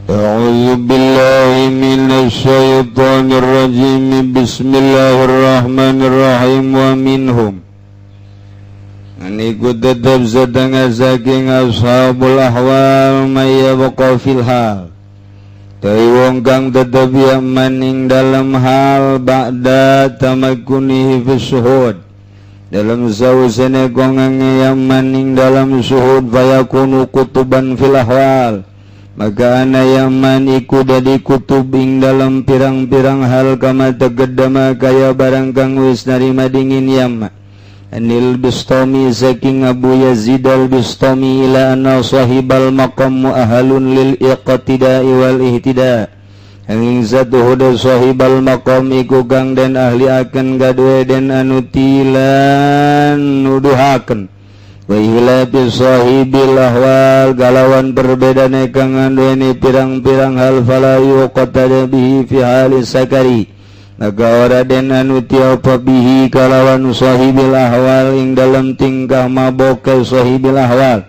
أعوذ بالله من الشيطان الرجيم. بسم الله الرحمن الرحيم. ومنهم Niku tetep setengah saking ashabul ahwal من يبقى في الحال Tapi wong kang tetep ya maning dalam hal بعد تمكنه في الشهود dalam sausene kongange yang maning dalam syuhud فيكون قطبا في الأحوال maka ana yaman iku dadi kutub ing dalam pirang-pirang hal كما تقدم kaya barang kang wis narima dingin yama عن البسطامي saking Abu Yazid al-Bistami إلى أن صاحب المقام مؤهل للاقتداء والاهتداء angin satuhuda sahibal maqam iku kang den ahli akan gaduwe den anuti lan nuduhaken بخلاف صاحب الأحوال kalawan perbedaan kang anduweni pirang-pirang hal فلا يقتدى به في حال السكر maka ora den anuti apa به kalawan sahibil ahwal ing dalam tingkah maboke sahibil ahwal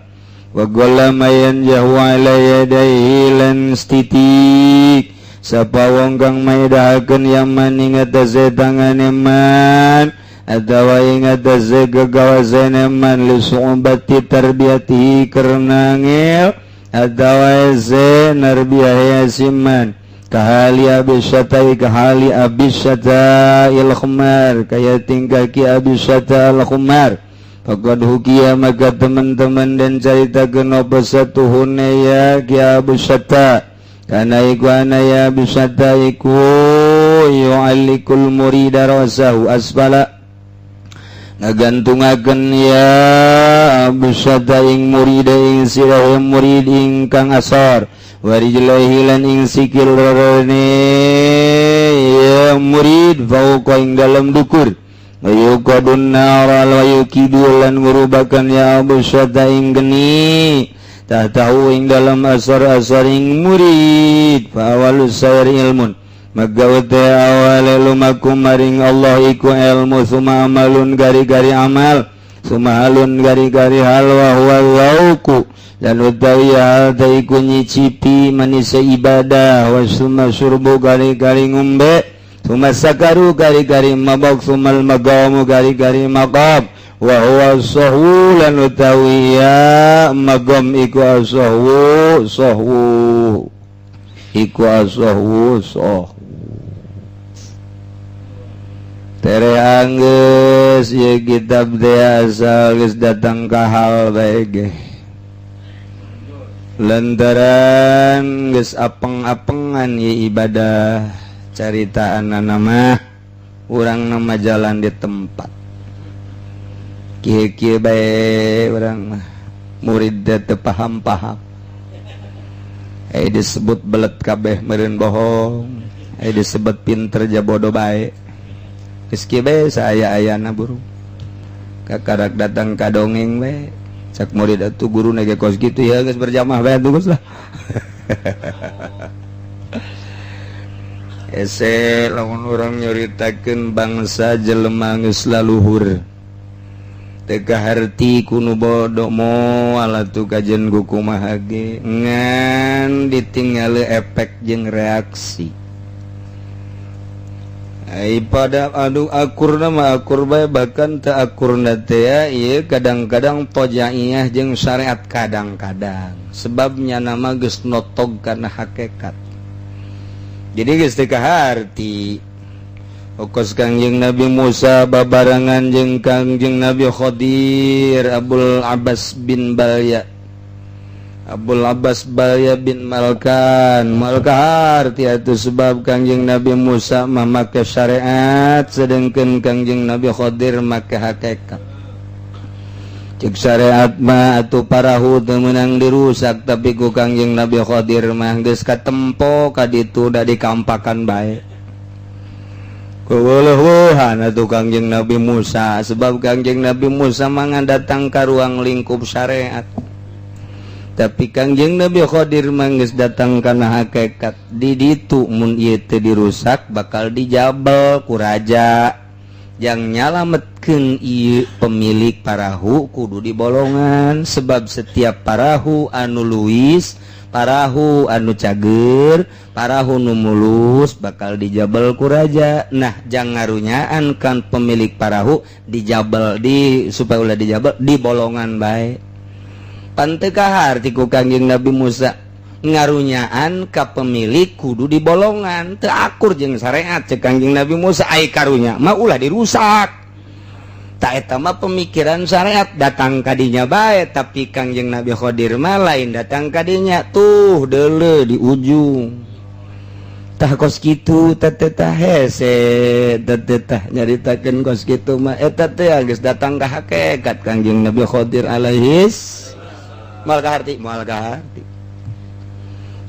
وقلما ينجح على يديه lan setitik sapa wong kang maedahakeun yaman ing atase tangane man atawa ing atase gagawasan man لصعوبة تربيته karena angel atawa ese narbiyah siman كحال أبي الشتاء كحال أبي الشتاء الخمار kaya tingkah ki Abi Syata al Khumar. فقد حكي maka teman-teman dan carita apa satuhune ya ki Abu Syata karena iku ana ya Abu Syata iku يعلق المريد رأسه أسفل ngagantungaken ya Abu Syata ing murid ing sirah murid ingkang asor ورجليه lan ing sikil rorone ya murid فوق ing dalam dukur ويوقد النار ويوقد lan ngurubakan ya Abu Syata ing geni تحته ing dalam asor-asor ing murid. فأول السير علم maka uta awale lumaku maring Allah iku ilmu ثم عمل gari-gari amal ثم حال gari-gari hal وهو الذوق dan utawi hal ta iku nyicipi manisa ibadah wa ثم الشرب gari-gari ngombe ثم السكر gari-gari mabok ثم المقام gari-gari maqam وهو الصهو lan utawi ya magam iku الصهو صهو iku الصهو صهو tere anggeus ieu kitab teh asal geus datang ka hal bae ge lantaran geus apeng-apengan ieu ibadah caritaan mah urang nama jalan di tempat kieu kieu bae urang mah murid teu paham-paham eh disebut belet kabeh meureun bohong eh disebut pinter ja bodoh bae. Geus kieu bae saaya-ayana burung kakarak datang ka dongeng bae cak murid atuh guru ge kos kitu ya geus berjamaah bae atuh geus lah. Ese lamun urang nyuritakeun bangsa jelema geus laluhur teu kaharti kunu bodoh moal atuh kajen kumaha ge ngan ditinggali efek jeung reaksi. Ai pada aduh akur nama akur bae bahkan teu akurna teh ieu kadang-kadang tojaiyah jeung syariat kadang-kadang sebabnya nama geus notog kana hakikat jadi geus teu kaharti. Okos Kangjeng Nabi Musa babarengan jeung Kangjeng Nabi Khadir Abul Abbas bin Balya Abul Abbas Balya bin Malkan Malkahar itu sebab Kangjeng Nabi Musa memakai syariat sedangkan Kangjeng Nabi Khadir make hakikat. Cek syariat mah atuh parahu teu meunang dirusak tapi ku Kangjeng Nabi Khadir mah geus katempo ka ditu da dikampakan bae. Keuluhan atuh Kangjeng Nabi Musa sebab Kangjeng Nabi Musa mangan datang ka ruang lingkup syariat tapi Kangjeng Nabi Khadir mah geus datang kana hakikat di ditu mun ieu teu dirusak bakal dijabel ku raja yang nyalametkeun. Ngarunyaakeun ieu pemilik parahu kudu dibolongan, sebab setiap parahu anu luwis, parahu anu cager, parahu nu mulus bakal dijabel ku raja. Nah, jang ngarunyaan kan pemilik parahu dijabel di supaya ulah dijabel, dibolongan bae. Pan teu kaharti ku Kangjeng Nabi Musa ngarunyaan ka pemilik kudu dibolongan, teu akur jeung syariat cek Kangjeng Nabi Musa. Ai karunya mah ulah dirusak. Tak, eta mah pemikiran syariat, datang kadinya bae. Tapi Kangjeng Nabi Khodir mah lain datang kadinya, tuh deuleu di ujung. Tah, kos kitu teh teh hese teh teh nyaritakeun kos kitu mah. Eta teh geus datang ka hakikat Kangjeng Nabi Khodir alaihis. Moal kaharti, moal kaharti.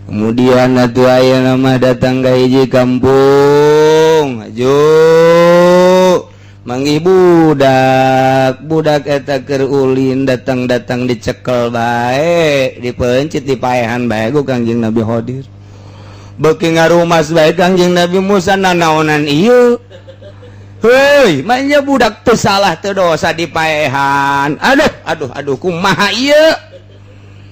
Kemudian atuh aya nama datang ka hiji kampung, aju manggih budak. Budak eta keur ulin, datang-datang dicekel bae, dipencit, dipaehan bae ku Kangjeng Nabi Khodir. Beuki ngarumas bae Kangjeng Nabi Musa, nanaonan ieu? Heuy, manya budak teu salah, teu dosa dipaehan. Aduh, aduh, aduh, kumaha ieu?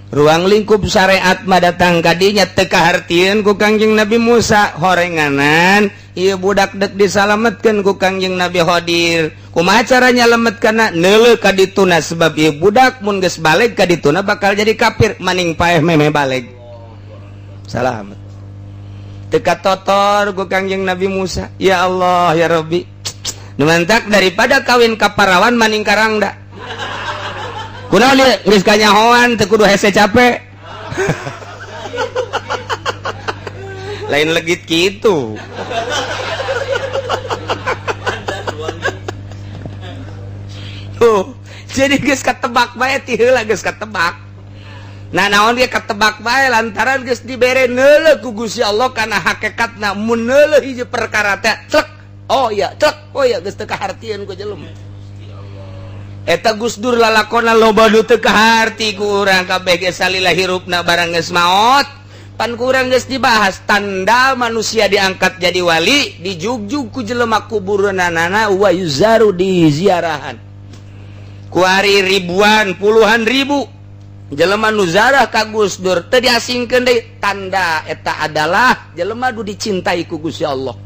Ruang lingkup syariat mah datang kadinya, teu kahartieun ku Kangjeng Nabi Musa. Horenganan ieu budak dek disalametkeun ku Kangjeng Nabi Khodir. Kumaha cara nyalametkeunna? Neuleuh ka dituna, sebab ieu budak mun geus baleg ka dituna bakal jadi kafir. Maning paeh meme baleg, salamet. Teu katotor ku Kangjeng Nabi Musa. Ya Allah ya Rabbi. Nu mantak daripada kawin ka parawan maning karangda. Kunaon ieu? Geus kanyahoan, teu kudu hese capek. Lain legit gitu. Tuh, jadi geus katebak bae ti heula, geus katebak. Nah, naon dia ketebak bae? Lantaran geus dibere neuleuh ku Gusti Allah kana hakikatna. Mun neuleuh hiji perkara teh clek, oh iya, clek, oh iya, geus teu kahartieun ku jelema. Eta Gus Dur lalakona loba nu teu kaharti ku urang kabeh ge salila hirupna. Barang geus maot, pan kurang geus dibahas tanda manusia diangkat jadi wali, dijugjug ku jelema kuburanana, wa yuzaru, diziarahan kuari ribuan puluhan ribu jelema nu ziarah ka Gus Dur, teu diasingkeun deui. Tanda eta adalah jelema nu dicintai ku Gusti Allah.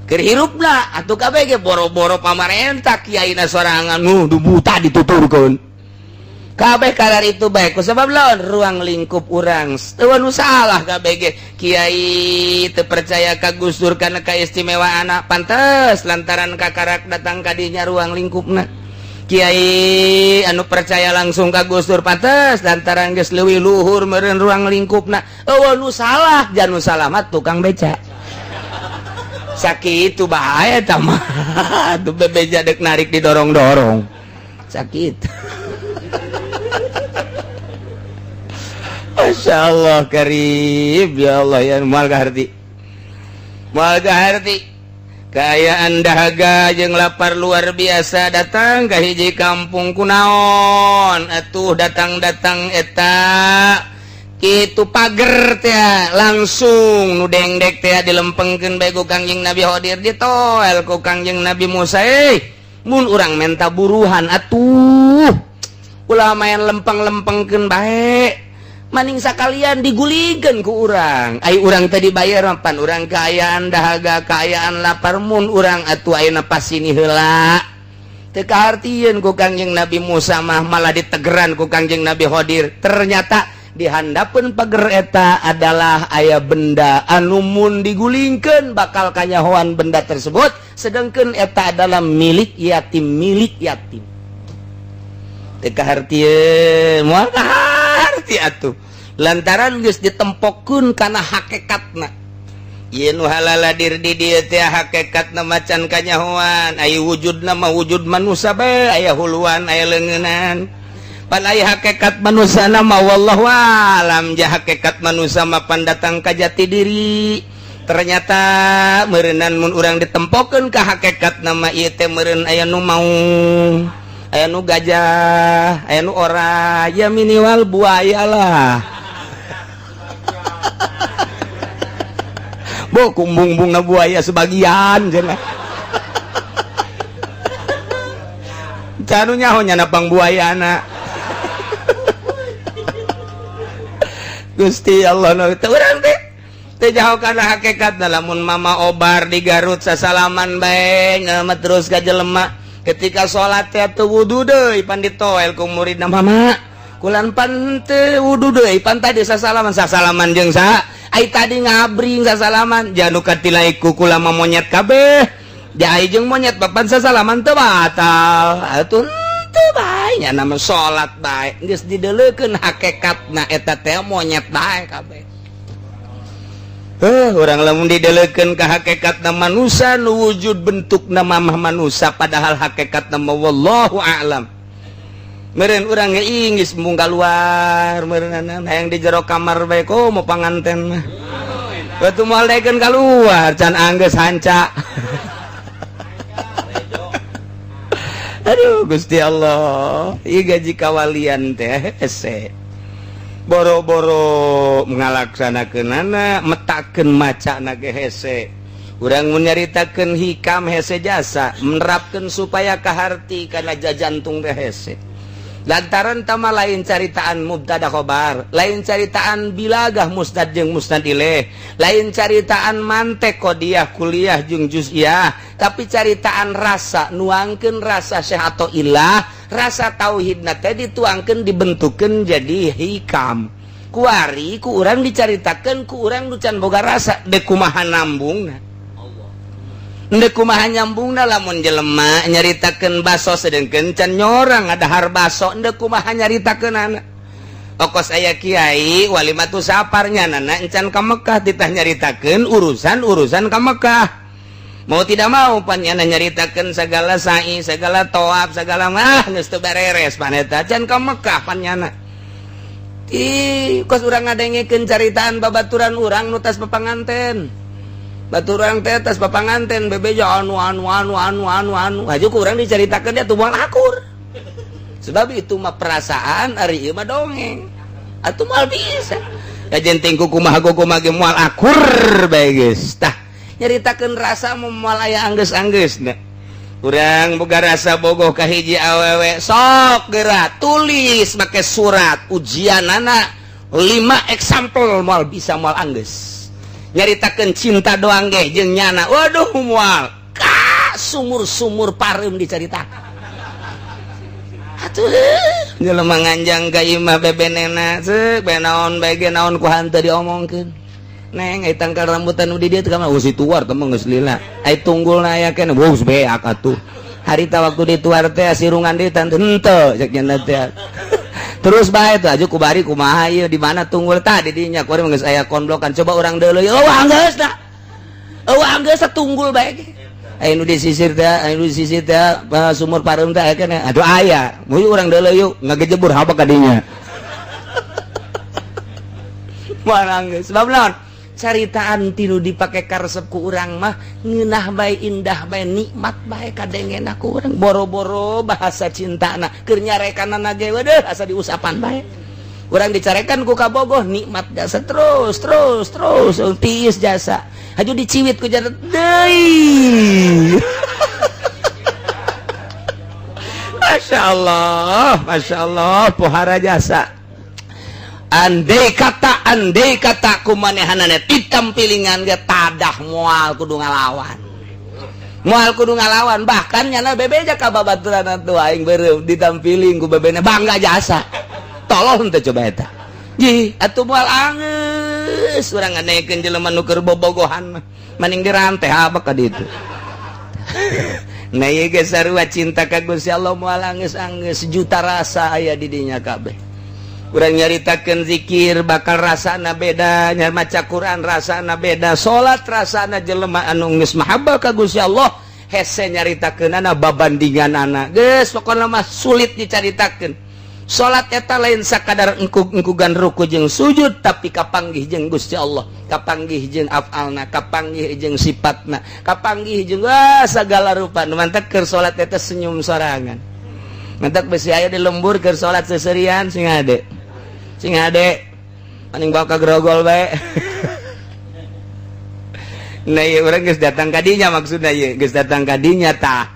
Keur hirupna atuh kabeh ge boro-boro pamarentah, kiaina sorangan nu buta dituturkeun kabeh kalar itu bae. Ku sebab lawan ruang lingkup urang teu nu salah kabeh ge. Kiai teu percaya ka Gus Dur kana kaistimewaanna, pantes lantaran kakarak datang ka dinya ruang lingkupna. Kiai anu percaya langsung ka Gus Dur, pantes lantaran geus leuwih luhur meureun ruang lingkupna. Eueuh nu salah, jan nu salah mah tukang beca. Sakitu bae eta mah. Tuh bebeja dek narik didorong-dorong. Sakit. Masya Allah karib ya Allah ya, moal kaharti, moal kaharti. Kaayaan dahaga jeung lapar luar biasa, datang ka hiji kampung. Kunaon atuh datang-datang eta kitu pager teh langsung nu dengdek teh dilempengkeun bae ku Kangjeng Nabi Khodir, ditoel ku Kangjeng Nabi Musa. Eh, mun urang menta buruhan atuh, ulah main lempeng-lempengkeun bae, maning sakalian digulingkeun ku urang. Ai urang tadi bayar pan urang kaayaan dahaga, kaayaan lapar, mun urang atuh ayeuna pasini heula. Teu kahartieun ku Kangjeng Nabi Musa mah, malah ditegeran ku Kangjeng Nabi Khodir. Ternyata di handapeun pager eta adalah aya benda anu mun digulingkeun bakal kanyahoan benda tersebut, sedangkan eta adalah milik yatim, milik yatim. Teu kahartieun, moal kaharti atuh, lantaran geus ditempokeun kana hakikatna. Ieu nu halaladir di dieu teh hakikatna macan kanyahoan. Aya wujudna mah wujud manusia bae, aya huluan, aya leungeunnan. Pan aya hakikat manusia nama, wallahu alam. Ja hakikat manusia mah pan datang ka jati diri. Ternyata meureunan mun urang ditempokeun ka hakikat nama ieu teh meureun aya nu maung, aya nu gajah, aya nu ora, ya minimal buaya lah. Bo kumbung-bungna buaya sebagian cenah. Canu nyaho nyana pangbuayana. Gusti Allah nu teu urang teh teu jauh kana hakikat lamun mama obar di Garut sasalaman bae ngemet terus ka jelema. Ketika salat teh teu wudu deui pan ditoel ku muridna mama. Kulan pan teu wudu deui pan tadi sasalaman sasalaman jeung saha? Ai tadi ngabring sasalaman janu katilai ku kulama monyet kabeh. Jai jeung monyet bapan sasalaman teu batal. Atuh teu bae nya nama salat bae geus dideuleukeun hakikatna eta teh monyet bae kabeh. Urang lamun dideleukeun ka hakikatna manusia nu wujud bentukna mamah manusia padahal hakikatna mah wallahu a'lam. Meureun urang ge inggis embung kaluar meureunana hayang di jero kamar bae komo panganten mah. Batu moal daekeun kaluar can anggeus hanca. Aduh Gusti Allah, ieu gaji kawalian teh hese. Boro-boro ngalaksanakeunana metakeun macana ge hese. Urang mun nyaritakeun hikam hese jasa, menerapkeun supaya kaharti kana jajantung teh hese. Lantaran tama lain caritaan mubtada khobar, lain caritaan bilagah musnad jeung musnad ilaih, lain caritaan mantek qodiyah kuliah jeung juz'iyah, tapi caritaan rasa nuangkeun rasa Syekh atau ilah, rasa tauhidna teh dituangkeun dibentukkeun jadi hikam. Kuari ku urang dicaritakeun ku urang nu can boga rasa deuk kumaha nambungna. Ndek kumaha nyambungna lamun jelema nyaritakeun baso sedengkeun can nyorang ngadahar baso ndek kumaha nyaritakeunana. Okos aya kiai walimatu safar nyanana encan ka Mekah titah nyaritakeun urusan-urusan ka Mekah. Mau tidak mau pan nyana nyaritakeun segala sa'i, segala tawaf, segala mah geus teu bereres pan eta can ka Mekah pan nyana. Ih, kos urang ngadengekeun caritaan babaturan urang nu tas papanganten. Batur orang teh tas papanganten bebeja anu anu anu anu anu anu haju ku urang dicaritakeun dia tuh moal akur. Sebab itu mah perasaan ari ieu mah dongeng. Atuh moal bisa. Kajen tingku kumaha kumaha ge moal akur bae geus. Tah nyaritakeun rasa moal aya anggeus-anggeusna. Urang boga rasa bogoh ka hiji awewe sok geura tulis make surat ujianana 5 example moal bisa moal anggeus. Nyaritakeun cinta doang ge jeung nyana waduh moal ka sumur-sumur pareum dicaritakeun atuh jelema nganjang ka imah bebenena ceuk bae naon bae ge naon ku hanteu diomongkeun neng ai tangkal rambutan nu di dieu teh mah geus dituar teh mah geus lila ai tunggulna aya keneh geus beak atuh harita waktu dituar teh sirungan deui tante henteu cek nyana teh. Terus bae tuh aju kubari kumaha ieu di mana tunggul tadi dinya kuari geus aya konblokan coba urang deuleu eueuh anggeus da eueuh anggeus tunggul bae ge aya nu disisir teh aya nu disisir teh sumur pareum teh aya keneh aduh aya muyu urang deuleu yuk ngagejebur haba ka dinya moal anggeus sebab naon caritaan tinu dipake karesep ku urang mah ngeunah bae indah bae nikmat bae kadengena ku urang boro-boro bahasa cintana keur nyarekanana ge waduh asa diusapan bae urang dicarekan ku kabogoh nikmat jasa terus terus terus tiis jasa haju diciwit ku jasa deui. Masya Allah, Masya Allah pohara jasa. Andai kata kumanehanana ditampilingan ge tadah moal kudu ngalawan. Moal kudu ngalawan bahkan nyana bebeja ka babaturan atuh aing beureum ditampiling ku bebena bangga jasa. Tolong teh coba eta. Ji atuh moal anggeus urang ngadekeun jelema nu keur bobogohan mah maning dirante abak ka ditu. Nah ieu ge sarua cinta ka Gusti Allah moal anggeus-anggeus sejuta rasa aya di dinya kabeh. Urang nyaritakeun zikir bakal rasana beda, nya maca Quran rasana beda, salat rasana jelema anu geus mahabbah ka Gusti Allah hese nyaritakeunana babandinganana. Geus pokona mah sulit dicaritakeun. Salat eta lain sakadar engkug-engkugan ruku jeung sujud tapi kapanggih jeung Gusti Allah, kapanggih jeung afalna, kapanggih jeung sifatna, kapanggih jeung wah sagala rupa. Nu mantak keur salat eta senyum sorangan. Mantak besi aya di lembur keur salat seserian sing ade. Sing ade paling bawa ka grogol bae. Nah ieu urang geus datang ka dinya maksudna ieu geus datang ka dinya tah.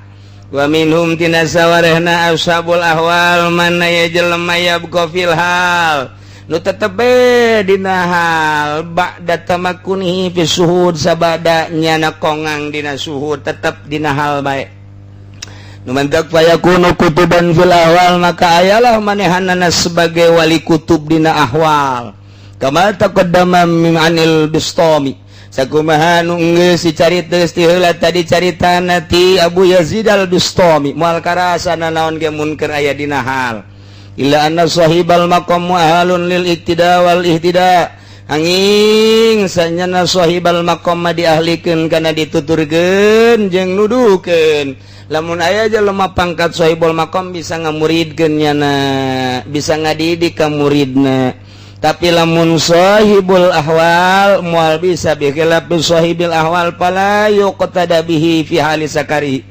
Wa minhum, tina sawarehna ashabul ahwal, man, aya jelema, yabqa fil hal, nu tetep dina hal, ba'da tamakkunihi fi syuhud, sabada nyana kongang dina syuhud, tetep dina hal bae. Nu mantak fayakunu kutuban fil ahwal, maka ayalah manehanana sebagai wali kutub dina ahwal, kama taqaddama min anil Bistami, sakumaha nu geus dicarita ti heula tadi, caritana ti Abu Yazid al Bistami. Moal karasa nanaon ge mun keur aya dina hal. Illa anna sahibal maqam muahalun lil iktida wal ihtida, anging sanyana sahibal maqam mah diahlikeun kana dituturkeun jeung nuduhkeun. Lamun aya jelema pangkat sahibul maqam, bisa ngamuridkeun nyana, bisa ngadidik ka muridna. Tapi lamun sahibul ahwal moal bisa. Bi khilafi sahibil ahwal fala yuqtada bihi fi hali sakari,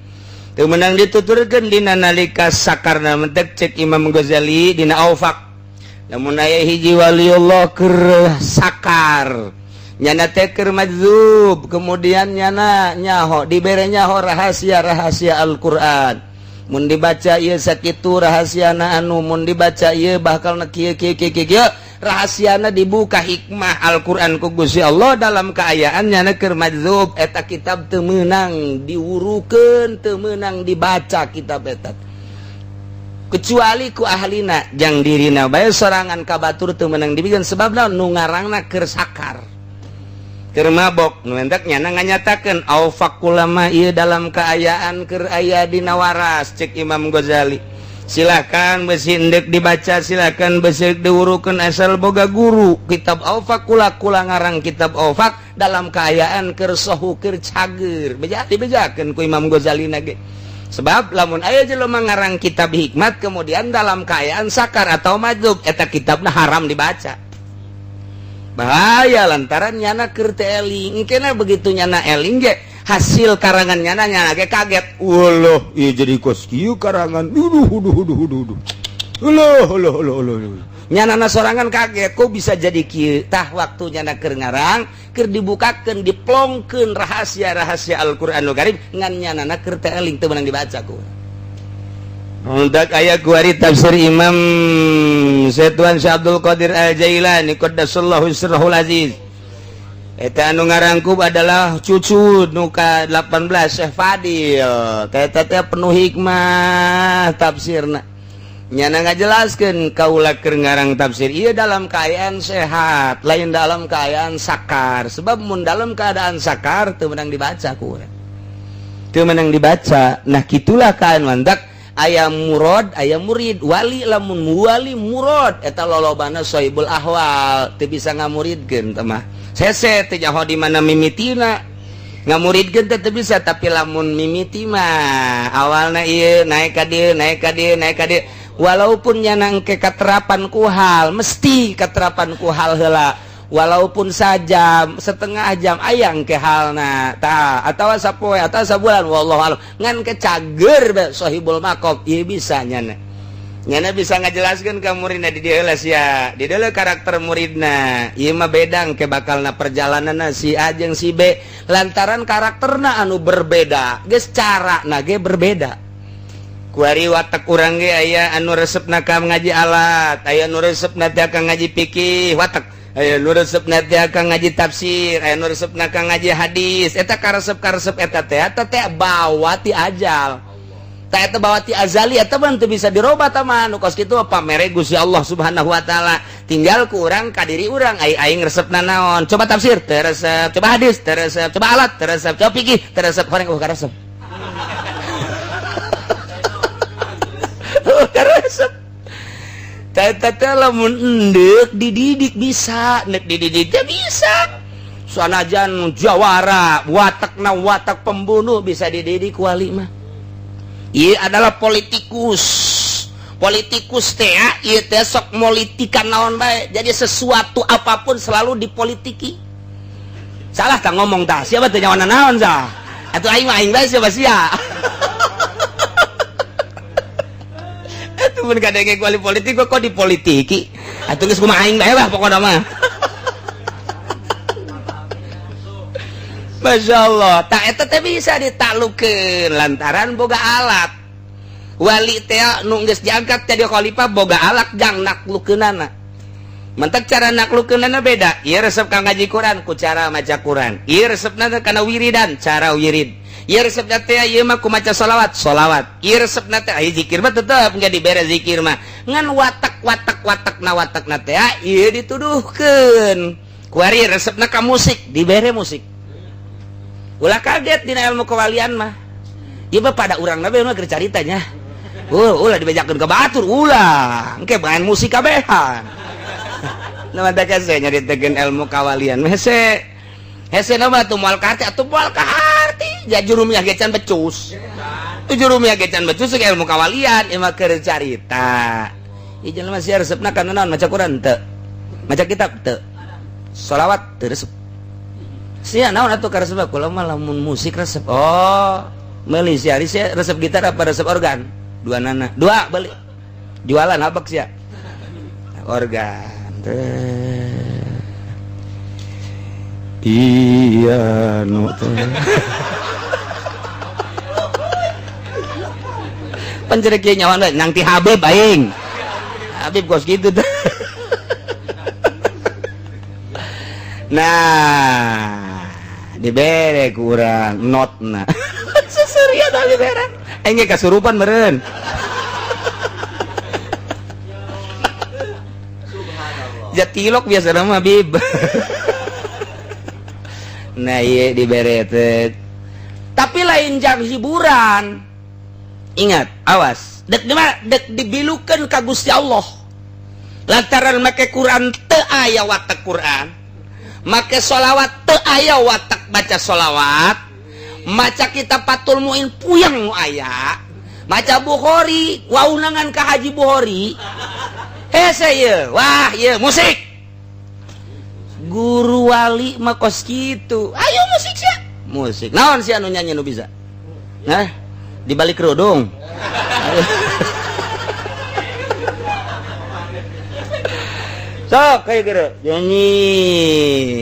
teu meunang dituturkeun dina nalika sakarna. Mentek cek Imam Ghazali dina Aufaq, lamun aya hiji waliullah keur sakar, nyana teh keur majzub, kemudian nyana nyaho, dibere nyaho rahasia-rahasia Al-Qur'an, mun dibaca ieu sakitu rahasiana, anu mun dibaca ieu bakal na kieu kieu kieu kieu, rahasiana dibuka hikmah Al-Qur'an ku Gusti Allah dalam keayaan nyana keur majzub, eta kitab teu meunang diwurukeun, teu meunang dibaca kitab eta kecuali ku ahlina. Jang dirina bae sorangan ka batur teu meunang dibikeun, sebab nu ngarangna keur sakar, keur mabok. Nu entek nyana nganyatakeun aufaq ulama ieu dalam keayaan keur aya dina waras. Cek Imam Ghazali, silakan besi endek dibaca, silakan besi diwurukeun, asal boga guru. Kitab Aufaq, kula kula ngarang kitab Aufaq dalam keayaan keur sohu, keur cager, beja dibejakeun ku Imam Ghazali na ge. Sebab lamun aya jelema ngarang kitab hikmat kemudian dalam keayaan sakar atau majzub, eta kitabna haram dibaca, bahaya, lantaran nyana keur teu eling. Engkena begitu nyana eling ge, hasil karangan nyana, nyana ge kaget. Walah, ieu jadi kos kieu karangan. Duduh duh duh duh duh. Uloh uloh uloh uloh. Nyana sorangan kaget, kok bisa jadi kieu tah? Waktu nyana keur ngarang, keur dibukakeun, diplongkeun rahasia-rahasia Al-Qur'anul Karim, ngan nyanana keur teu eling, teu meunang dibaca ku. Untuk aya kuari tafsir Imam Syekh Tuan Syekh Abdul Qadir Al-Jailani qaddasallahu sirrahul aziz. Eta anu ngarangkub adalah cucu nu ka 18, Syekh Fadil. Eta teh penuh hikmah tafsirna. Nyana ngajelaskeun, kaula keur ngarang tafsir ieu dalam keadaan sehat, lain dalam keadaan sakar. Sebab mun dalam keadaan sakar teu meunang dibaca ku urang. Teu meunang dibaca. Nah, kitulah keadaan. Mantak aya murad, aya murid. Wali, lamun wali murad eta lolobana sohibul ahwal, teu bisa ngamuridkeun teh mah. Sese teu nyaho di mana mimitina ngamuridkeun teh, teu bisa. Tapi lamun mimiti mah awalna ieu naik ka dieu, naik ka dieu, naik ka dieu, walaupun nyana engke katerapan ku hal, mesti katerapan ku hal heula, walaupun sajam setengah jam ayang ke halna ta, atau sapoe atau sabulan, wallahu alam. Ngan ke cager be sahibul maqam ieu, bisa nyana, nyana bisa ngajelaskeun ka muridna di dieu heula sia, di dieu karakter muridna ieu mah bedang ke bakalna perjalananna si A jeung si B, lantaran karakterna anu berbeda geus cara na ge berbeda. Kuari watak urang ge aya anu resepna ka ngaji alat, aya anu resepna teh ka ngaji fikih watak, aya nu resepna teh ka ngaji tafsir, aya nu resepna ka ngaji hadis. Eta karesep karesep eta teh, eta teh bawa ti ajal tah, eta bawa ti azali. Eta mah teu bisa dirobah mah. Nu kos kitu pamere Gusti Allah Subhanahu wa taala, tinggal ku urang ka diri urang, ai aing resepna naon. Coba tafsir teu resep, coba hadis teu resep, coba alat teu resep, coba fikih teu resep, horeng oh karesep, oh karesep. Teta teh lamun endek dididik bisa, nek dididik teh bisa. Sanajan jawara, watakna watak pembunuh, bisa dididik wali mah. Ieu adalah politikus. Politikus teh ieu teh sok molitikan naon bae. Jadi sesuatu apapun selalu dipolitiki. Salah tak ngomong tah? Siapa teh nyawana naon sah? Atuh aing mah aing bae, siapa sia? Atuh mun kadenge ku ahli politik kok dipolitiki. Atuh geus kumaha aing bae lah pokona mah. Masya Allah, tak eta teh bisa ditaklukeun lantaran boga alat. Wali teh nu geus diangkat jadi khalifah boga alat jang naklukeunana. Mentak cara naklukeunana beda. Ieu resep ka ngaji Quran ku cara maca Quran. Ieu resepna kana wiridan, cara wirid. Ieu resepna teh ieu mah ku maca sholawat, sholawat. Ieu resepna teh aya zikir mah tetep engke dibere zikir mah. Ngan watak-watak watakna watakna teh ieu dituduhkeun. Kuari resepna ka musik, dibere musik. Ulah kaget dina ilmu kewalian mah. Ieu mah pada urang na mah keur caritanya. Ulah dibejakeun ka batur, ulah. Engke main musik kabehan. Nah, mantap saya nyaritakeun ilmu kawalian. Hese. Hese na mah tuh moal kaharti atuh moal kaharti. Ja jurumiyah ge can becus. Tuh jurumiyah ge can becus ilmu kawalian ieu mah keur carita. Ieu jelema sia resepna kana naon maca Quran teu. Maca kitab teu. Sholawat teu resep. Sia naon atuh karesep kula mah lamun musik resep. Oh, meuli sia sia resep gitar apa resep organ? Dua nana. Dua beli. Jualan habak sia. Organ. Iya nu teh. Pancerek kieu nyawa nang ti Habib aing. Habib kos kitu teh. Nah, dibere kurang notna. Seserian dibere. Aing ge kasurupan meureun. Jatilok biasa nama Bib. Nah, ieu dibere teh. Tapi lain jang hiburan. Ingat, awas. Dek dek dibilukeun ka Gusti Allah. Lantaran make Quran teu aya watak Quran. Make sholawat teu aya watak baca sholawat. Maca kitab Fathul Muin puyeng nu aya. Maca Bukhari, waunangan ka Haji Bukhari. Hese ieu, wah ieu musik. Guru wali mah kos kitu. Ayo musik sia. Musik. Naon sia nu nyanyi nu bisa? Nah, di balik kerudung. Sok kayak gitu nyanyi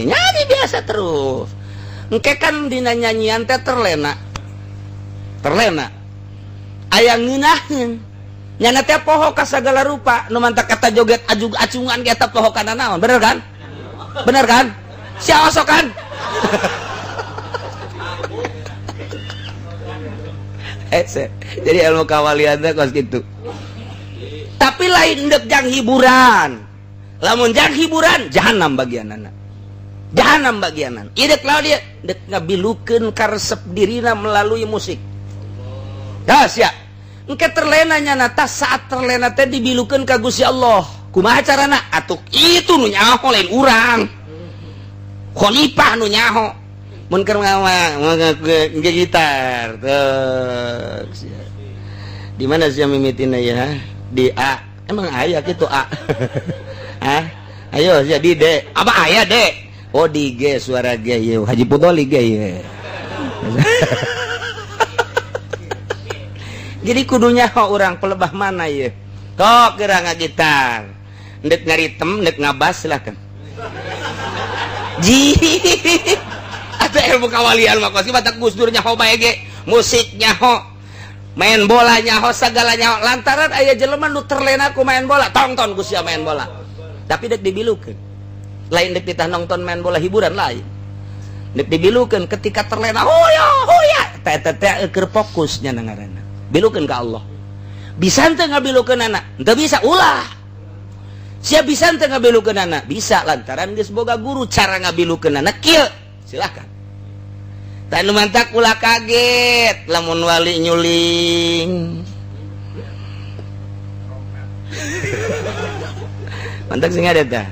nyanyi biasa terus. Engke kan dina nyanyian teh terlena terlena aya ngeunaheun nyana teh poho ka sagala rupa nu mantak kata joget ajug acungan ge eta poho kana naon, bener kan? Bener kan? Sia osok kan? Jadi ilmu kawalian teh kos kitu. Tapi lain deuk jang hiburan. Lamun jang hiburan jahanam bagianana. Jahanam bagianan. Ieu deuk lawan dia deuk ngabilukeun karesep dirina melalui musik. Dah sia. Engke terlena nyana tah saat terlena teh dibilukeun ka Gusti Allah. Kumaha carana? Atuh itu nu nyaho lain urang. Khalifah nu nyaho. Mun keur gitar. Tuh. Di mana sia mimitina ya? Di A. Emang aya kitu A. Hah? Ayo sia di D. Apa aya D? Oh di G suara G ieu. Haji Putoli G ieu. Jadi kudunya orang pelebah mana ieu? Tok geura ngagitar. Ndek ngaritem, ndek ngabas silakan. Ji. Atuh ilmu kawalian mah kos batak Gus Dur nyaho bae ge, musik nyaho, main bola nyaho, sagala nyaho. Lantaran aya jelema nu terlena ku main bola, tongton ku sia main bola. Tapi dek dibilukeun. Lain dek ditah nonton main bola hiburan lain. Dek dibilukeun ketika terlena, hoya hoya, teh teh teh keur fokus nya ngaranna. Bilukeun ka Allah. Bisa teu ngabilukeun anak? Teu bisa, ulah. Sia bisa teu ngabilukeun anak? Bisa lantaran geus boga guru cara ngabilukeun anak kieu. Silakan. Tah nu mantak ulah kaget lamun wali nyuling. Mantak sing ada tah.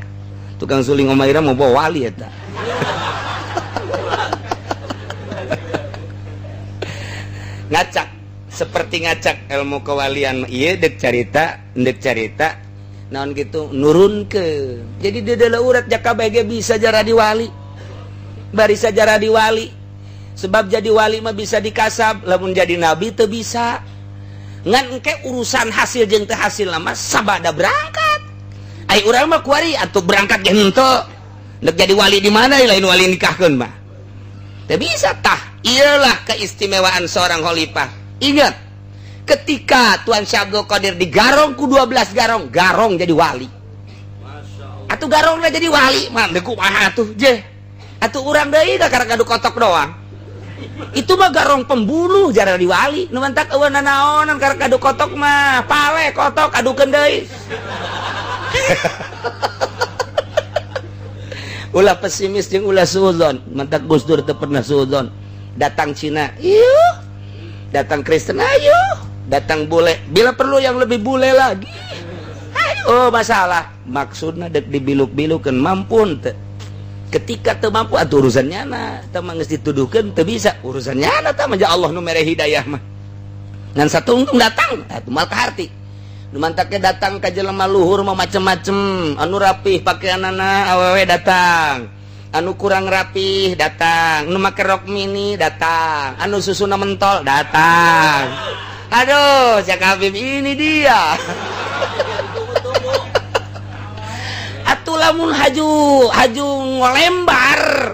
Tukang suling Omaira mau bawa wali eta. Ngacak seperti ngacak ilmu kewalian ieu deuk carita naon gitu nurunkeun. Jadi deudeuh urat jaka bae ge bisa jadi wali. Bari sajarah di wali. Sebab jadi wali mah bisa dikasab, lamun jadi nabi teu bisa. Ngan engke urusan hasil jeung teu hasil mah sabada berangkat. Ai urang mah kuari atuh berangkat ge henteu. Dek jadi wali di mana lain wali nikahkeun mah. Teu bisa tah. Iyalah keistimewaan seorang khalifah. Ingat, ketika Tuan Syekh Abdul Qadir digarong ku 12 garong, garong jadi wali. Atuh garongna jadi wali, mah deuk kumaha atuh je. Atuh urang deui da karek ngadu kotok doang. Itu mah garong pembunuh jara di wali. Nu mantak eueuh nanaonan karek ngadu kotok mah, pale kotok adukeun deui. Ulah pesimis jeung ulah suudzon. Mantak Gus Dur teu pernah suudzon. Datang Cina, iuh. Datang Kristen, ayo. Datang bule, bila perlu yang lebih bule lagi. Ayo masalah. Maksudna dek dibiluk-bilukeun mampu teu. Ketika teu mampu atuh urusan nyana, teu mah geus dituduhkeun teu bisa, urusan nyana tah mah Allah nu mere hidayah mah. Ngan satungtung datang, atuh moal kaharti. Nu mantaknya datang ka jelema luhur mah macem-macem, anu rapih pakaianana awewe datang, anu kurang rapih datang, nu make rok mini datang, anu susuna mentol datang. Aduh, Cak Habib ini dia. Atuh lamun haju haju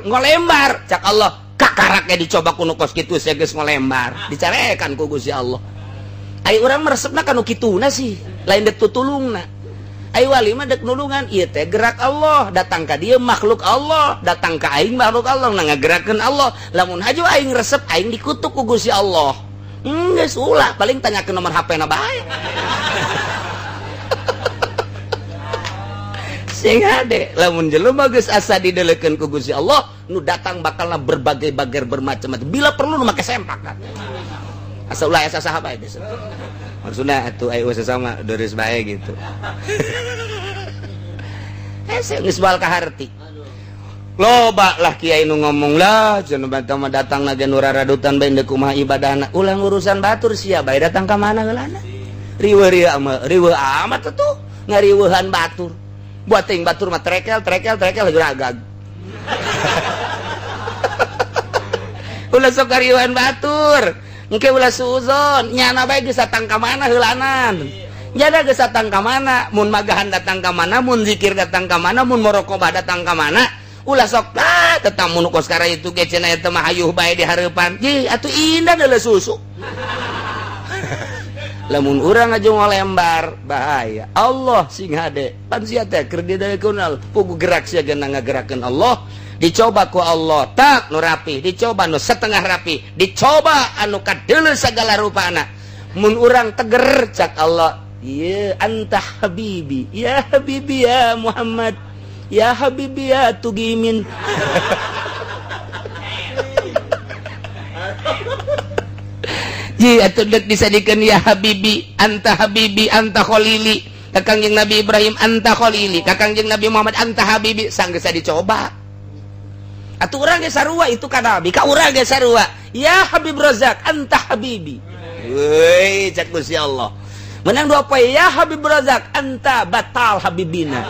ngolembar cak Allah kakaraknya dicoba ku nu kos kitu sia geus ngolembar, dicarekan ku Gusti Allah. Ai urang meresepna kanu kituna sih, lain dek tutulungna. Ai wali mah dek nulungan, ieu teh gerak Allah, datang ka dieu makhluk Allah, datang ka aing makhluk Allah, na ngagerakeun Allah. Lamun haju aing resep aing dikutuk ku Gusti Allah. Geus ulah, paling tanyakeun nomor HP na bae. Sing hade, lamun jelema geus asa didelekeun ku Gusti Allah, nu datang bakalna berbagai bager bermacam-macam. Bila perlu nu make sempak kan. Asa ulah asa saha bae geus. Maksudna atuh ayo sesama deres bae gitu. Hese geus bal kaharti. Loba lah kiai nu ngomong lah cenah bata mah datang na ge nu raradutan bae deuk kumaha ibadahna. Ulah urusan batur sia bae datang ka mana heulana. Riweuh rieu amat, riweuh amat atuh ngariweuhan batur. Buat ting batur mah trekel trekel trekel geragag. Ulah sok ngariweuhan batur. Engke ulah suuzon, nyana bae geus datang ka mana heulanan. Nyana geus datang ka mana, mun magahan datang ka mana, mun zikir datang ka mana, mun muraqabah datang ka mana. Ulah sok ah tetang mun kos kara itu ge cenah eta mah hayuh bae di hareupan. Ji atuh indah deuleu susu. Lamun urang aja ngolembar bahaya. Allah sing hade. Pan sia teh keur dideukeun pugu gerak sia geuna ngagerakeun Allah. Dicoba ku Allah tak nu rapi, dicoba nu setengah rapi, dicoba anu kadeuleu sagala rupana. Mun urang teger cak Allah, ya anta habibi, ya habibi ya Muhammad, ya habibi ya Tugimin. Ji atuh deuk disadikeun ya habibi, anta habibi, anta khalili. Ka Kangjeng Nabi Ibrahim anta khalili, ka Kangjeng Nabi Muhammad anta habibi, sanggeus dicoba. Atuh urang ge sarua itu ka Nabi, ka urang ge sarua. Ya Habib Razak, anta habibi. Weuy, cak Gusti Allah. Menang dua poe ya Habib Razak, anta batal habibina.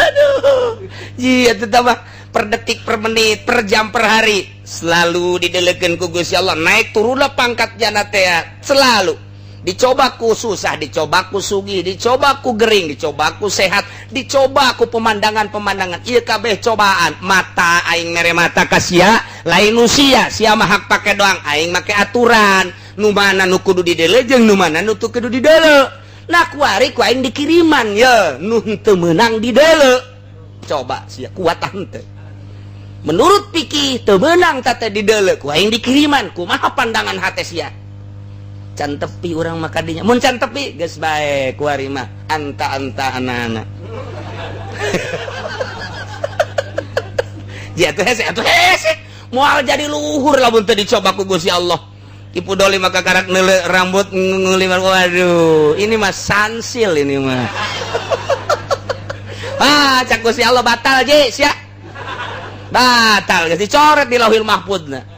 Aduh. Ji atuh tambah per detik, per menit, per jam, per hari selalu didelekeun ku Gusti Allah, naik turunlah pangkat jana teh selalu. Dicoba ku susah, dicoba ku sugih, dicoba ku gering, dicoba ku sehat, dicoba ku pemandangan-pemandangan. Ieu kabeh cobaan. Mata aing mere mata ka sia, lain nu sia, sia mah hak pake doang, aing make aturan. Nu mana nu kudu didele jeung nu mana nu teu kudu didele. Nah kuari ku aing dikiriman ye, nu henteu meunang didele. Coba sia kuat henteu. Menurut pikih teu meunang teh didele, ku aing dikiriman, kumaha pandangan hate sia? Can tepi urang mah kadinya. Mun can tepi geus bae kuari mah anta-anta anak-anak. Ji atuh hese atuh hese. Moal jadi luhur lamun teu dicoba ku Gusti Allah. Kipu doli maka karak neule rambut ngulimar, waduh, ini mah sansil ini mah. Ah, cak Gusti Allah batal ji sia. Batal geus dicoret di Lauhil Mahfudna.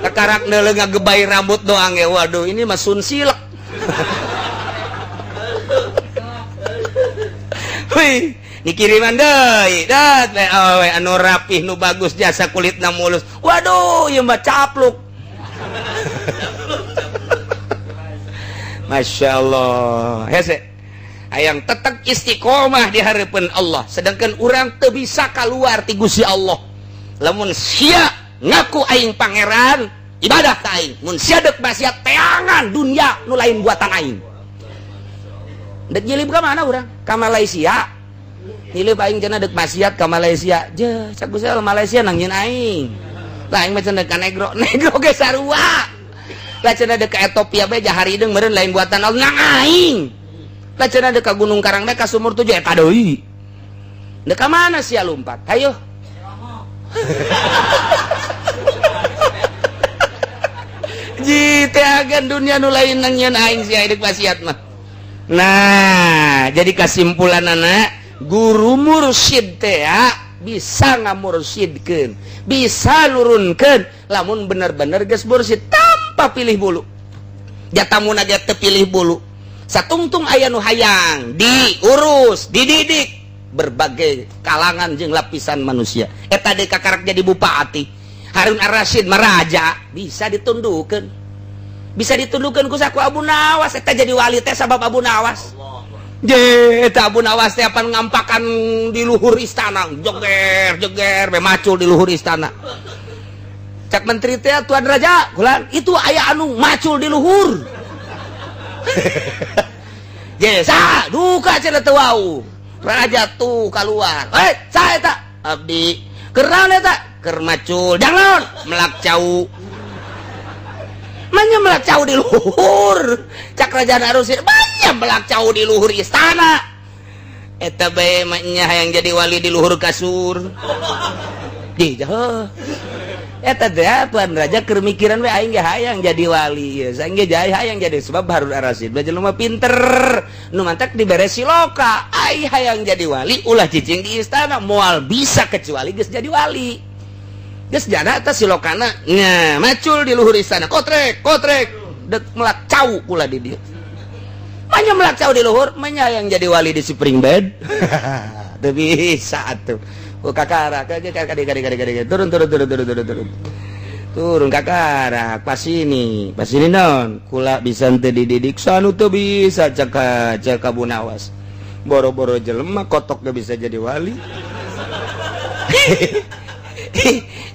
Kakarak neule ngagebay rambut doang ya, waduh ini mah sun silek. Wih, dikiriman deui. Dat awewe anu rapih nu bagus jasa kulitna mulus. Waduh, ieu mah capluk. Masya Allah. Hese. Hayang tetep istiqomah di hareupeun Allah, sedangkan urang teu bisa keluar ti Gusti Allah. Lamun sia ngaku aing pangeran, ibadah ka aing. Mun sia deuk maksiat, teangan dunia nu lain buatan aing. Dek nyilip ka mana urang? Ka Malaysia. Nyilip aing cenah deuk maksiat ka Malaysia. Je, cak Gusti Allah, Malaysia nang nyieun aing. Lah, aing mah cenah ka negro, negro ge sarua. Lah, cenah deuk ka Ethiopia bae, jahari deung meureun lain buatan Allah nang aing. Lah, cenah deuk ka Gunung Karang bae, ka Sumur Tujuh eta deui. Dek ka mana sia lumpat? Hayo. Ji teagan dunia nu lain nang nyieun aing, sia deuk maksiat mah. Nah, jadi kesimpulan anak guru mursyid teh bisa ngamursyidkeun, bisa nurunkeun lamun bener-bener geus mursyid tanpa pilih bulu. Jatamun aja teu pilih bulu. Satungtung aya nu hayang diurus, dididik berbagai kalangan jeung lapisan manusia. Eta deui kakarak jadi bupati. Harun Ar-Rasyid meraja bisa ditundukkeun. Bisa ditundukkeun ku saku Abu Nawas. Eta jadi wali teh sabab Abu Nawas. Je, eta Abu Nawas teh apan ngampakan di luhur istana, jeger jeger be macul di luhur istana. Cak menteri teh, "Tuan raja, kulan itu aya anu macul di luhur." Je, sa duka cenah teu wau. Raja tuh keluar. "Eh, sa eta?" "Abdi." "Keur naon eta?" "Keur macul." "Jangan melak cau." Manya melak cau di luhur. Cak Raja Arusir, banyak melak cau di luhur istana. Eta bae mah nya hayang jadi wali di luhur kasur. Di jauh. Eta teh tuan raja keur mikiran we, aing ge hayang jadi wali ya. Saing ge hayang jadi, sebab Harun Ar-Rasyid mah jelema pinter. Nu mantak dibere siloka. Ai hayang jadi wali ulah cicing di istana, moal bisa kecuali geus jadi wali. Geus jana eta silokana nya macul di luhur istana. Kotrek, kotrek. Dek melak cau kula di dieu. Manya melak cau di luhur, manya yang jadi wali di spring bed. Teu bisa atuh. Oh, kakara, kakara, kade, kade, kade, kade, turun, turun, turun, turun, turun, turun, turun, kakara, pas ini, pas ini non, kula bisa ente dididik, sanu tuh bisa caka, caka Abu Nawas, boro-boro jelema kotok gak bisa jadi wali.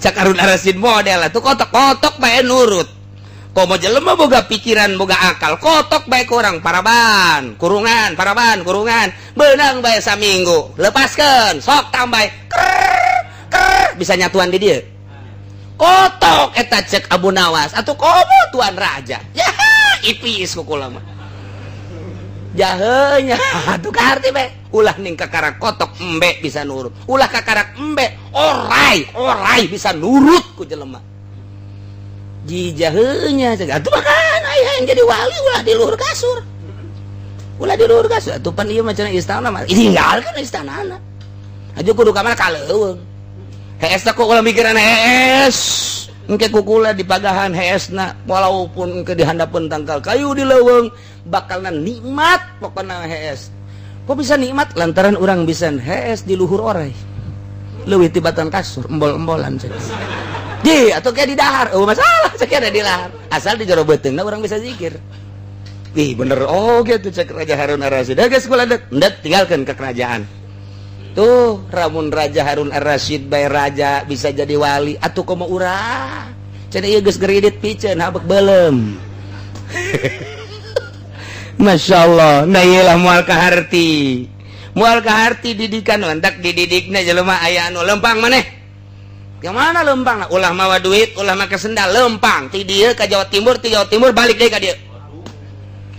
Cak Harun Ar-Rasyid model tuh kotok, kotok bae nurut. Komo jelema boga pikiran, boga akal, kotok bae kurang paraban, kurungan, paraban, kurungan, benang bae saminggu, lepaskan, sok tambah, ker, ker, bisa nyatuan di dia. Kotok eta cek Abu Nawas, atau komo tuan raja, ya ipis kukula mah. Jahenya, tuh kaharti be, ulah ning kakarak kotok embe bisa nurut, ulah kakarak embe, orai, orai bisa nurut ku jelema. Jijahenya atuh makan aya yang jadi wali ulah di luhur kasur, ulah di luhur kasur atuh. Pan ieu mah cenah istana mah tinggalkeun istanana aja, kudu ka mana? Ka leuweung. Hees teh kok ulah mikiran hees engke kukula di pagahan heesna, walaupun engke dihandapeun tangkal kayu di leuweung bakalna nikmat. Pokona hees kok bisa nikmat lantaran urang bisa hees di luhur orai leuwih tibatan kasur embol-embolan cenah. Di atau kayak di dahar, oh masalah sekian di lahar, asal di jero beuteungna urang bisa zikir. Ih, bener, oh gitu cek Raja Harun Ar-Rasyid. Geus kula dek, tinggalkan ke kerajaan. Tuh, Ramun Raja Harun Ar-Rasyid bae raja bisa jadi wali, atuh komo urang. Cenah ieu geus geridit piceun habek belem. Masya Allah, nah iyalah moal kaharti. Moal kaharti didikan mantak dididikna jelema aya anu lempang maneh. Yang mana lempang? Ulah mawa duit, ulah make sendal, lempang. Ti dieu ka Jawa Timur, ti Jawa Timur balik deui ka dieu.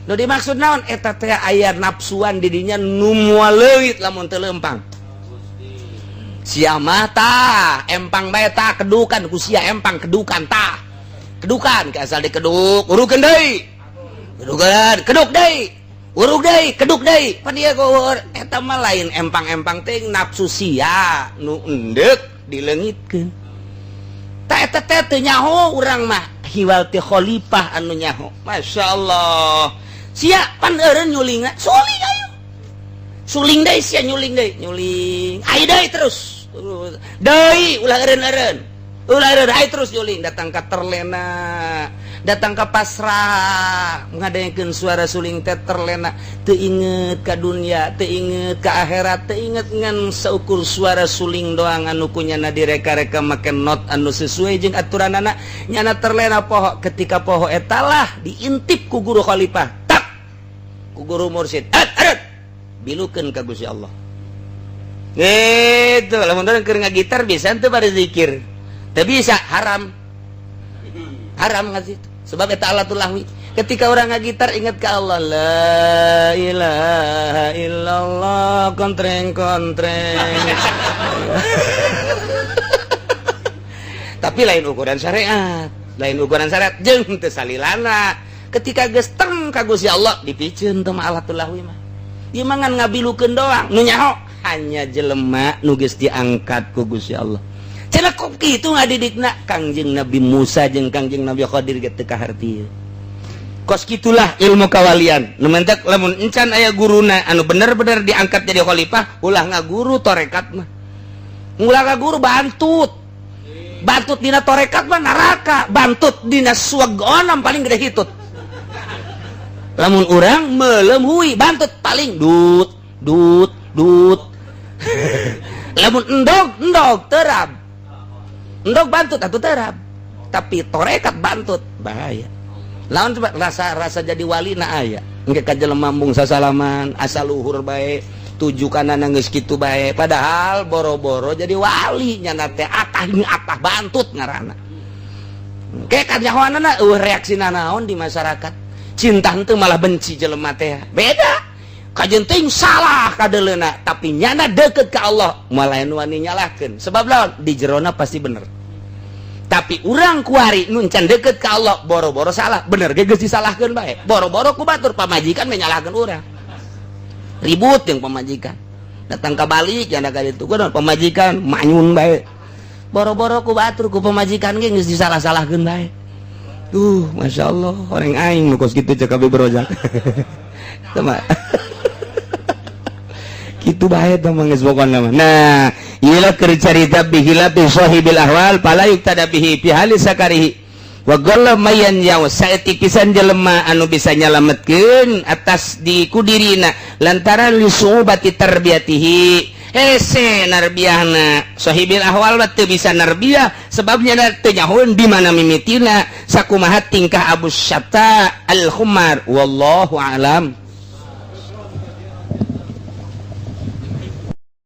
Nu dimaksud naon? Eta teh aya nafsuan didinya nu moal leuit lamun teu lempang. Sia mah tah, empang bae tah kedukan ku sia, empang kedukan tah. Kedukan ke asal dikeduk, urukeun deui. Kedukan, keduk deui. Uruk deui, keduk deui. Pan ieu eta mah lain empang-empang teh, nafsu sia nu endek dileungitkeun. Tak eta teh teu nyaho urang mah, hiwal ti khalifah anu nyaho. Masya Allah. Sia pan eureun nyulingna, suling ayo. Suling deui sia, nyuling deui, nyuling. Ayo deui terus. Terus. Deui ulah eureun-eureun. Ulah eureun, ayo terus nyuling datang ka terlena. Datang ka pasrah ngadengekeun suara suling teh, terlena, teu inget ka dunia, teu inget ka akhirat, teu inget ngan seukur suara suling doang anu kunyana direka-reka make not anu sesuai jeung aturanana. Nyana terlena, poho. Ketika poho etalah diintip ku guru khalifah, tak ku guru mursid, at adat bilukeun ka Gusti Allah. Gitu lamun urang keur ngagitar, bisa teu pada zikir? Teu bisa, haram, haram nggak itu, sebab eta alatul lahwi. Ketika orang ngagitar ingat ke Allah, la ilaha illallah, kontreng kontreng, tapi lain ukuran syariat, lain ukuran syariat jeung teu salilana. Ketika geus teng ka Gusti Allah, dipiceun teu mah alatul lahwi mah. Ieu mah ngan ngabilukeun doang. Nu nyaho hanya jelema nu geus diangkat ku Gusti Allah. Cenah kok kitu ngadidikna? Kangjeng Nabi Musa jeung Kangjeng Nabi Khadir ge teu kaharti kos kitulah ilmu kawalian. Nu mentek lamun encan aya guruna anu bener-bener diangkat jadi khalifah, ulah ngaguru torekat mah, ulah ngaguru. Bantut, bantut dina torekat mah neraka, bantut dina suagonam paling gede hitut. Lamun urang melemhui bantut paling dut dut dut. Lamun endog, endog terab, endog bantut atau terab, tapi torekat bantut bahaya. Lawan coba rasa rasa jadi wali na aya engke ka jelema mung sasalaman, asal luhur bae, tujukan geus kitu bae, padahal boro-boro jadi wali, nyana teh atah atah bantut ngaranna. Ke kanyahoanana eueuh reaksi naon di masyarakat, cinta henteu, malah benci jelema teh. Beda kajen teuing salah kadeleuna, tapi nyana deket ka Allah, malah nu wani nyalahkeun, sebab lawan di jerona pasti bener. Tapi urang kuari nu can deket ka Allah, boro-boro salah, bener ge geus disalahkeun bae, boro-boro ku batur, pamajikan menyalahkeun urang, ribut yang pamajikan. Datang ke balik janda ka ditu, pamajikan manyun bae, boro-boro ku batur, ku pamajikan ge geus disalah-salahkeun bae. Tuh, masya Allah, orang aing nu kos kitu cek abi berojak sama kitu bae teh mah, geus pokona mah. Nah, ieu keur carita bihilafi sahibil ahwal fala yuktada bihi fi hali sakarihi wa qalla mayan yaw saeutik pisan jelema anu bisa nyalametkeun atas di kudirina lantaran li su'ubati tarbiyatihi, hese narbiahna. Sahibil ahwal mah teu bisa narbiah, sebabnya teu nyahoeun di mana mimitina, sakumaha tingkah Abu Syata al-Khumar. Wallahu alam.